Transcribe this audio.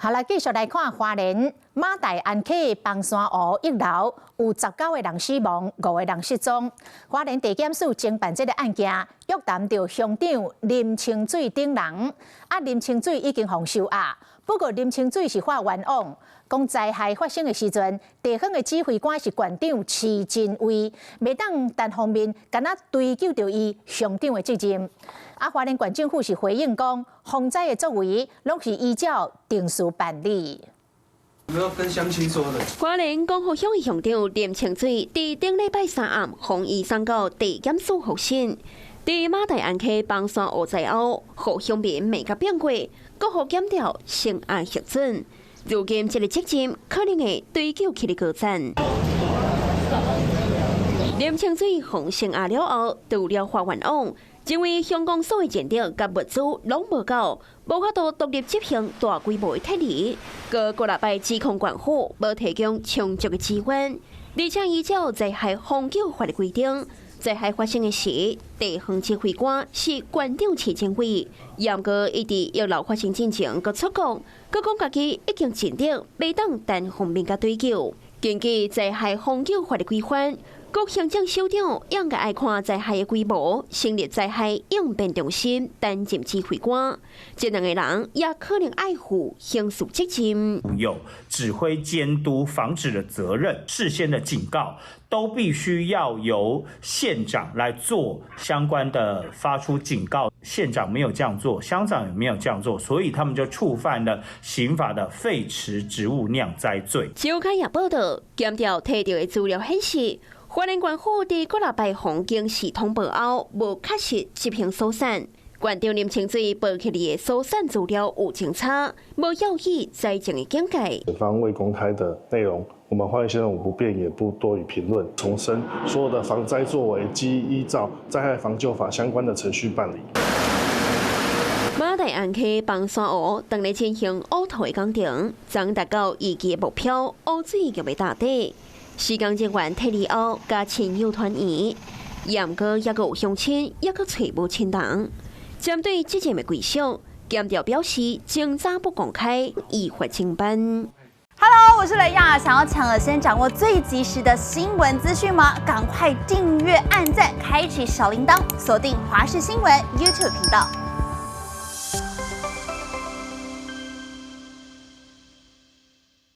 好來，繼續來看花蓮馬大安溪枋山湖溢流，有19個人死亡，五個人失蹤。花蓮地檢署偵辦這个案件，約談著鄉長林清水等人。啊，林清水已經予收押，不過林清水是發冤枉，講災害發生的時陣，地方的指揮官是縣長池真威，袂當單方面干焦追究著伊鄉長的責任。啊，花蓮縣政府是回應講，防災的作為攏是依照程序辦理。有跟鄉親說的。花蓮光復鄉的鄉長林清水，佇頂禮拜三暗，予移送到地檢署複審。佇馬大安溪枋山湖災後，予鄉民罵甲變過，閣予檢調成案核准。如今這个責任可能會追究起來高層。林清水予聲押了後，除了發冤枉，認為鄉公所的人力佮物資攏無夠，無法度獨立執行大規模的撤離。閣過來擺指控縣府無提供充足的資源，而且依照災害防救法的規定，災害發生的時，地方指揮官是縣長池政委。毋過伊佇溢流發生進前，閣出國，閣講家己已經盡力，袂當單方面共追究。根據災害防救法的規範，各行政首長應該愛看災害的規模，成立災害應變中心，擔任指揮官。這兩个人也可能愛負刑事責任。有指揮監督防止的責任，事先的警告都必須要由縣長來做相關的發出警告。縣長沒有這樣做，鄉長也沒有這樣做，所以他們就觸犯了刑法的廢弛職務釀災罪。周刊也報道，檢調提著的資料顯示，花蓮縣府佇幾若擺予警示通報後，無確實執行疏散。縣長林清水報起來的疏散資料有誤差，無曉以災情的警戒。檢方未公開的內容，我們花蓮縣政府不便也不多予評論。重申，所有的防災作為，皆依照災害防救法相關的程序辦理。馬大安溪枋山湖當咧進行挖土的工程，終達到預期的目標，湖水就欲打底。施工人員撤離後，佮親友團圓，毋過猶閣有鄉親，猶閣揣無親人。針對這件的歸屬，檢調表示，偵查不公開，依法偵辦。 Hello，我是雷亞，想要搶先掌握最及時的新聞資訊嗎？趕快訂閱、按讚、開啟小鈴鐺，鎖定華視新聞 YouTube 頻道。